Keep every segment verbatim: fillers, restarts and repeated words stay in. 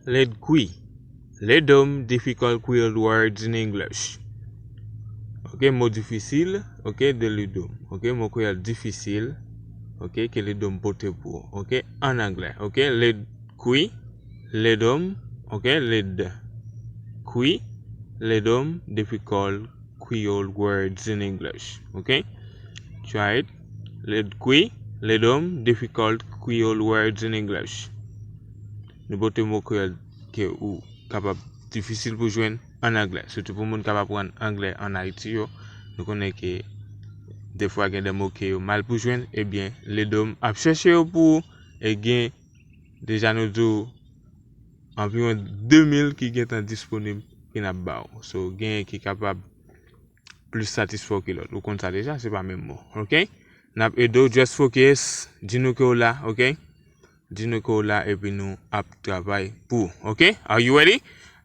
Lead kwi. Lidom, difficult Creole words in English. Ok, mo difisil, ok, de lidom. Ok, mo kreyòl difisil, ok, ke lidom pote pou ou, ok, an anglè. Ok, lead kwi, lidom, ok, lead kwi, lidom, difficult Creole words in English. Ok? Try it. Lead kwi, lidom, difficult Creole words in English. Nou pote mo kreyòl ke ou kapab difisil pou jwenn an anglè. Sitou pou moun k ap aprann anglè an Ayiti yo, nou konnen ke defwa gen de mo ke yo mal pou jwenn, ebyen, lidom ap chèche yo pou ou, e gen, deja nou di w, anviwon de mil ki gentan disponib ke n ap ba w. So, genyen ki kapab plis satisfè w ke lòt. Ou konn sa deja, se pa menm mo. Ok? N ap ede w, just focus, di nou ke w la, ok? Di nou ke w la, epi nou ap travay pou ou, ok? Are you ready?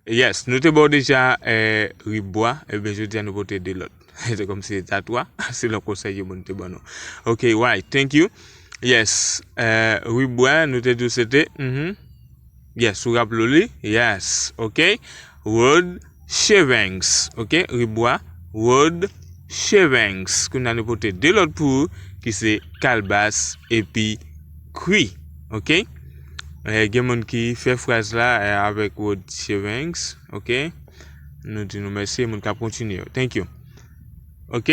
Yes, nou te ba w deja, eh, ribwa, ebyen, jodi a nou pote de lòt. Se kòmsi se ta twa, selon konsèy yo moun te ban nou. Ok, right, thank you. Yes, eh, ribwa, nou te di w se te, mhm. Yes, ou raple w li? Yes, ok. Wood shavings, ok. Ribwa, wood shavings. Kounye a nou pote de lòt pou ou, ki se kalbas epi kwi, ok. Eh, gen moun ki fè fraz la, eh, avèk wood shavings, ok. Nou di nou mèsi, moun k ap kontinye yo. Thank you. Ok.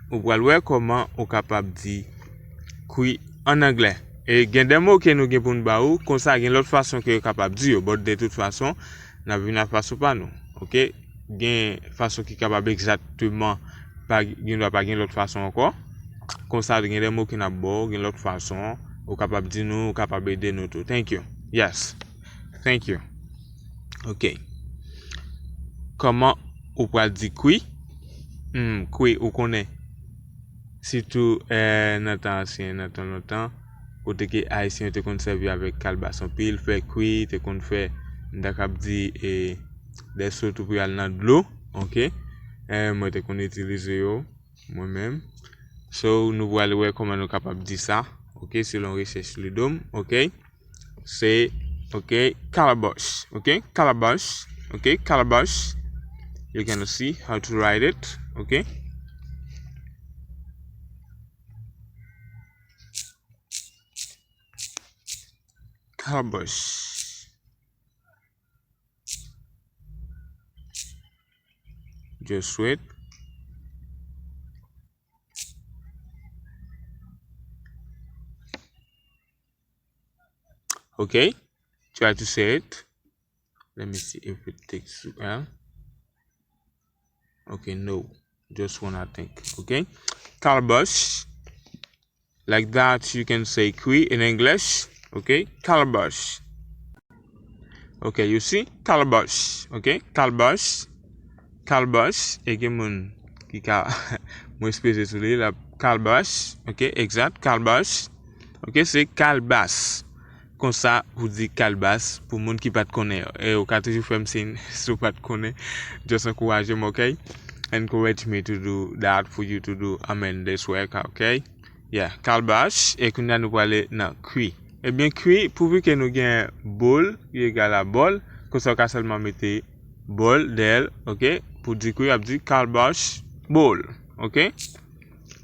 Ou pral wè kòman ou kapab di kwi an anglè. E gen de mo ke nou gen pou n ba ou, konsa gen lòt fason ke yo kapab di yo, but de tout fason, n ap vin ak fason pa nou. Ok? Gen fason ki kapab egzakteman, pa, gen dwa pa gen lòt fason ankò. Konsa, gen de mo ke n ap ba w, gen lòt fason, ou kapab di nou, ou kapab ede nou tou. Thank you. Yes. Thank you. Ok. Kòman ou pral di kwi? Hmm, kwi, ou konnen. Sitou, eh, nan tan ansyen, nan tan lontan, kote ke Ayisyen yo te konn sèvi avèk kalbas anpil, fè kwi, te konn fè, m ta kab di, eh, de sot ou pou y al nan dlo, ok? Eh, mwen te konn itilize yo, mwen menm. So, nou pral wè kòman nou kapab di sa, ok, selon rechèch Lidom, ok? Se, ok, calabash, ok? Calabash, ok? Calabash. You're gonna see how to write it, ok? Calabash. Just wait. Ok. Try to say it. Let me see if it takes too long. Ok, no. Just one, I think. Ok. Calabash. Like that, you can say kwi in English. Ok. Calabash. Ok, you see? Calabash. Ok. Calabash. Calabash. E gen moun ki ka, mwen eskize sou li la. Calabash. Ok, egzat. Calabash. Ok, se kalbas. Konsa, ou di kalbas pou moun ki pa t konnen yo. E ou ka toujou fè m siy si w pa t konnen. Just ankouraje m, ok? Encourage me to do that for you to do, I mean, this work, ok? Yeah, kalbas. E kounye a nou prale nan kwi. Ebyen, kwi, pouvi ke nou gen bowl, ki egal a bòl, konsa ou ka sèlman mete bòl dèyè l, ok? Pou di kwi, ap di calabash bowl, ok?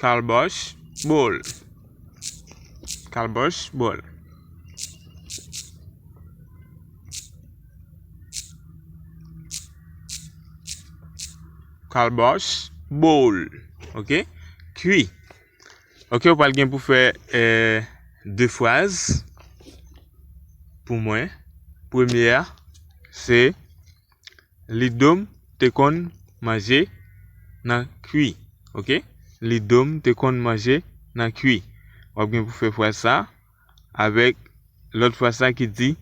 Calabash bowl. Calabash bowl. Calabash bowl. Ok? Kwi. Ok, ou pral gen pou fè, eh, de fraz pou mwen. Premye a, se Lidom te konn manje nan kwi. Ok? Lidom te konn manje nan kwi. W ap gen pou fè fraz sa avèk lòt fraz sa ki di,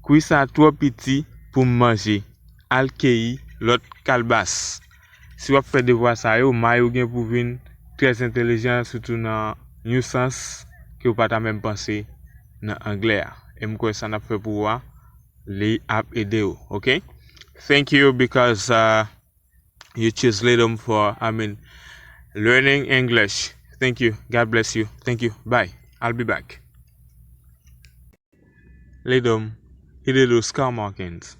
kwi sa twò piti pou m manje. Al keyi lòt kalbas. Si w ap fè devwa sa yo, may ou gen pou vin trè entèlijan, sitou nan yon sans ke w pa ta menm panse nan anglè a. E m kwè sa n ap fè pou ou a, li ap ede w, ok? Thank you because, uh, you choose Lidom for, I mean, learning English. Thank you. God bless you. Thank you. Bye. I'll be back. Lidom, He did Oscar Markins.